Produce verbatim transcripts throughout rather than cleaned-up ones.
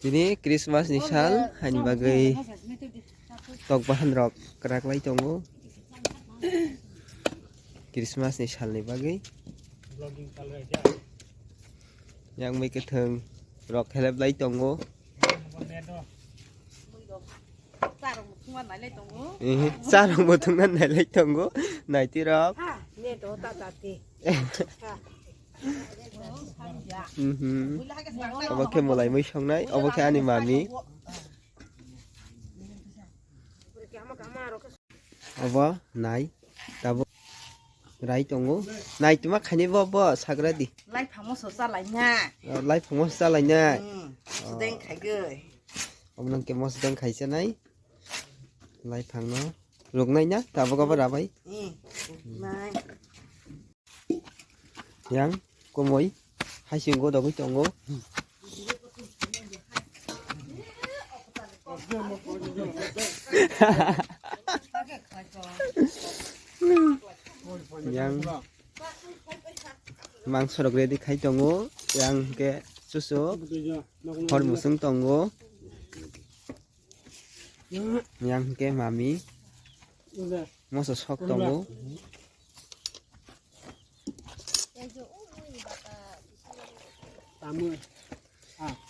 Tini Christmas ni sal, haini bagwi tok bahan rok kwrak lai tongo. Christmas ni sal ni bagwi. Yang mui kwthwng rok helep lai tongo. Ehe, cha rok bo thwngna nai lai tongo. Naiti rok. Mhm. Obo khe mwlai mui songnai, obo khe ani mami. Obo nai, tabuk rai tongo. Nai tuma khaini bo, bo sagra di. Lai phangmo so chalai na. Oh, lai phangmo so chalai na. Hmm. Oh. Sudeng khaigoi. Obo nang khe mosdeng khaisa nai. Lai phangno ruknai na, tabuk obo rabai. Hmm. Nai. Yang komoi haising godogwi tongo. Yang mangso rok ready khai tongo, yang ke susu hor musung tongo. Yang hwnkhe mami. Moso sok tongo.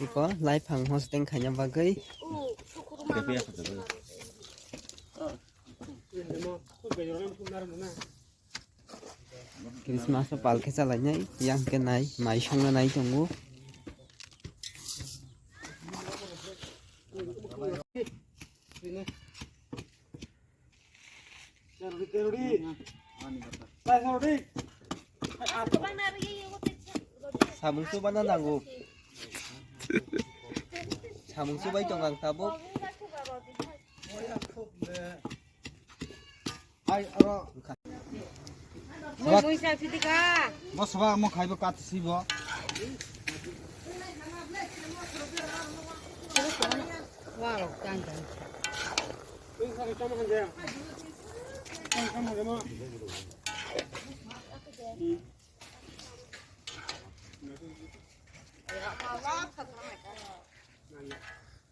Iko lai phang hosting khaina bagwi. Christmas o pal khe chalainai, yang khe nai, mai songna nai tongo. Sabun subana nango. Sabun subai tong ang tabuk. Ai, aro. Mui, mui sa piti ka. Bo soba mo khaibo kat sibo. Wow, kan kan.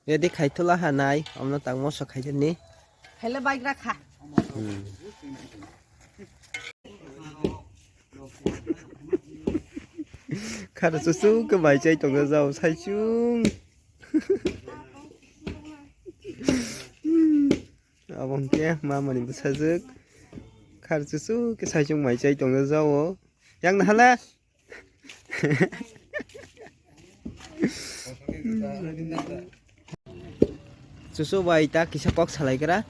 Ready khaithula hanai, omno tang moso khaidani. Khaile baigra kha. Hmm. Khara chuchu khe mai chai tongo jao saichung. Abo hwnkhe mamani bwsajwk. Khara chuchu khe saichung mai chai tongo jao. Yang nahala. Chuchu bai ta kisa kok salai kra.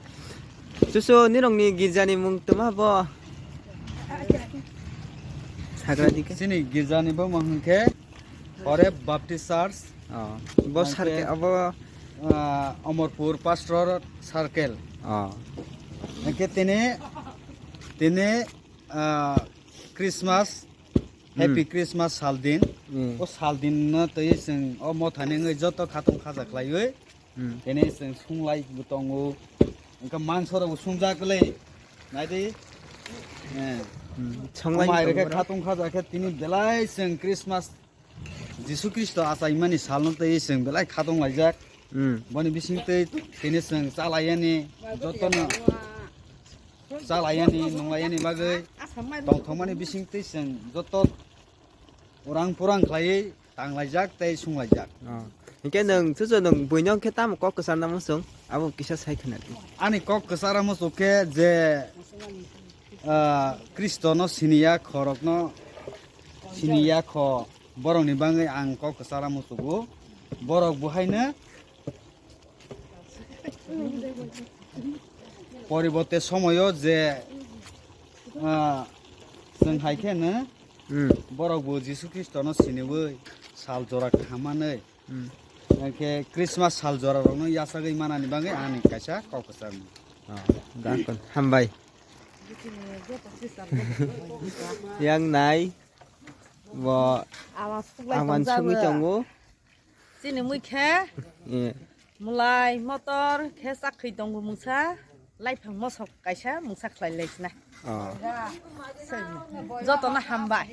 Chuchu nirokni girjani mung toma bo? Sagra dikhe. Chini girjani bo mung hwnkhe Ore Baptist Church. Oh, bo Hwnkhe, circle abo. Ah, Amarpur Pastor Circle. Oh. Hwnkhe tini, tini, ah, Christmas Happy Hmm. Christmas saldin. Hmm. O saldin no twi chwng o mothani wngwi joto khatung khaja khlaiwi. Hmm. Tini chwng sunglai bo tongo. Wngkha mangso rok bo sungjak le. Naidi. Eh. Hmm. Songlai Mai rok khe tongo. Khatung khaja khe tini belai chwng Christmas Jisu Khristo achaimani salno twi chwng belai khatung laijak. Hmm. Boni bising twi tini chwng chalaiyani jotono. Chalaiyani, nunglaiyani bagwi tongthokmani bisingtwi chwng joto urang purang khlaiwi tanglaijak tei sunglaijak. Oh. Hinkhe nwng chuchu nwng buino khe tamo kok kwcharna muchung? Abo kisa sai khna di. Ani kok kwchara muchung khe je, ah, Khristono siniya khorokno siniya kho borokni bagwi ang kok kwchara muchungo. Borok bo haino Poribote somoyo je, ah, chwng hai khe no Hmm. borok bo Jisu Khristono siniwi sal jora khamani. Hmm. Hwnkhe Christmas sal jora rokno yachagwi manani bagwi ani kaisa kok kwchang. Oh, dakon. Hambai. Yang nai bo Awan suklai awan tongjago. Sugwi tongo. Chini mui khe Eh. Mwlai motor khe chakkhwi tongo mungsa, laiphang mosok kaisa mungsa khlai lai sinai. Oh. Jotono hambai.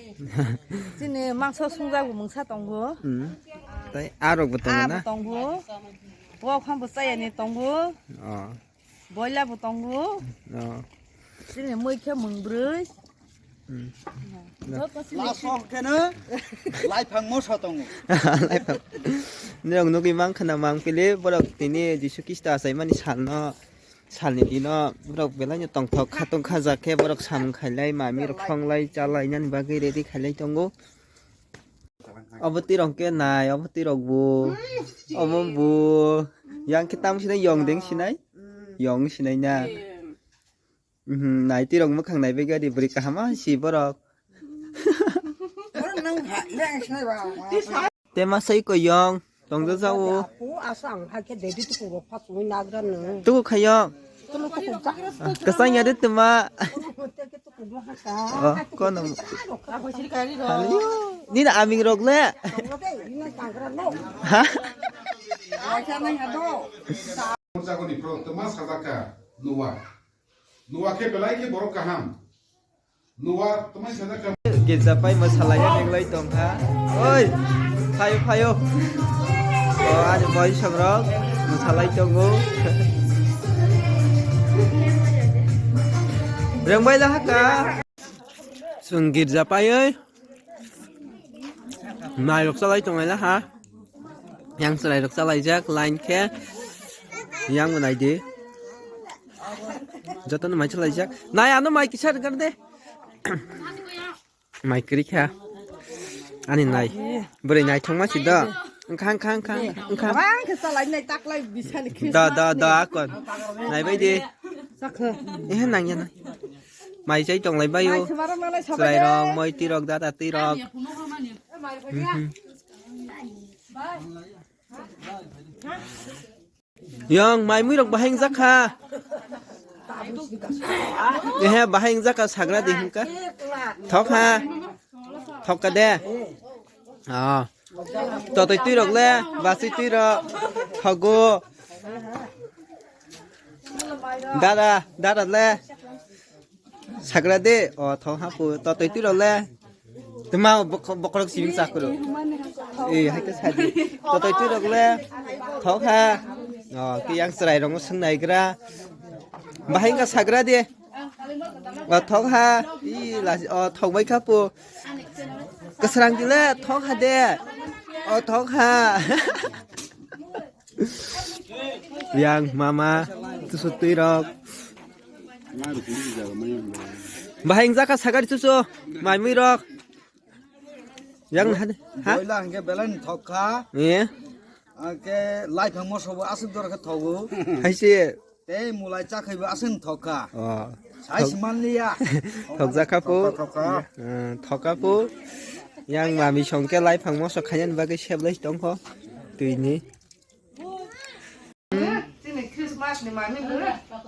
Chini mangso sungjago mungsa tongo. Hmm. Arok bo tongo na? Abo tongo. Wak ham bo chayani tongo. Oh. Boila bo tongo. Oh. Chini mui khe mung brwi. Hmm. Joto chini last off khe no, laiphang moso tongo. Laiphang. Nirok nugwi mankha na mangpili, borok tini Jisu Khristo achaimani salno, salni dino borok belaino tongthok kha tongkha jak khe borok samung khailai, mami rok songlai, chalai nani bagwi ready khailai tongo. Obo tirok khe nai, obo tirok bo. Omo bo. Yang khe tamo sinai, yong deng sinai? Yong sinai na. Mhm, nai tirok mwkhang nai bai gari bwrwi kaham si borok. Borok nang ha, yang sinai ba. Te masai ko yong, tongja jao. Apo asa ang hai khe dedi tuku rok pha tumi nagra nung. Tuku khayo. Tulu tuku ja. Kasang ya de tuma. Tulu hotel ke tuku dua haka. Oh, kono. Nina aming rok le. Ha? Jagoni pro tuma sajaka nuwa. Nuwa khe belai khe borok kaham. Nuwa tuma sajaka. Girja pai mwsalai ya nenglai tongkha. Oi, phayo phayo. O ani boy songrok mwsalai tongo. Rengbai lahaka. Chwng girja paiwi nairok chalai tonglaina ha. Yang chwrairok chalaijak line khe. Yang bo naidi. Jotono mai chalaijak. Nai ano mai kisa rwgwk de. Mai kwrwi kha. Ani nai. Bwrwi naithokma si do. Wngkha, wngkha, wngkha, wngkha. Bang khe chalainai taklai bisani Christmas. Da, da, da, akon. Naibai de. Sakho. Ehe, nangya na. Mai chai tonglai baio. Mai sumaro malai sabai de. Chwrairok, moi tirok, dada tirok. Mhm. Yang mai mui rok bahai wngjakha. Ehe, bahai wngjakha sagra de hinka. Thok ha. Thok ka de. Ah. Totoi twi rok le, basi twi rok. Thogo. Dada, dada le. Sagra de, o thok hapu, totoi twi rok le. Tuma bokorok sibing chakro. Eh, hai ta sadi. Totoi twi rok le. Thok ha. O, ki yang chwrai rok swng nai gra. Bahai wngkha sagra de. O thok ha. I la, o thok bai kha pu. Kwsrang di le, thok ha de. O thok ha. Yang mama tusu twi rok. Bahai wngjakha sagari tusu mai mui rok. Yang hade, ha? Boila hingke belai ni thok kha. Eh. Hingke lai phang moso bo aswk dor khe thogo. Hai se. Tei mulai chakhai bo aswk thok kha. Oh. Sai siman liya. Thokjakha pu. Thok kha, thok kha. Eh, thok kha pu. Yang mami songke lai phang moso khayan bagwi seblai tongkho. Twi ni. Chini Christmas ni mami bo.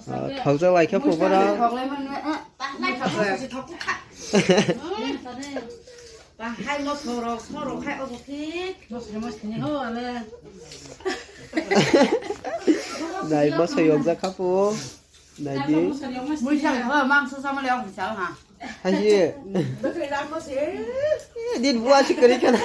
Ah, thokjak lai khe phoboro. Thok lai mano, ah, thok lai. Bahai mo sorok, sorok hai obo thik. Mosri mosri ni ho ale. Nai mo soyok jak kha phu. Nai di. Mui sa ho, mangso sa mo le ong sa ha. Hai si. Din bua si kari kana.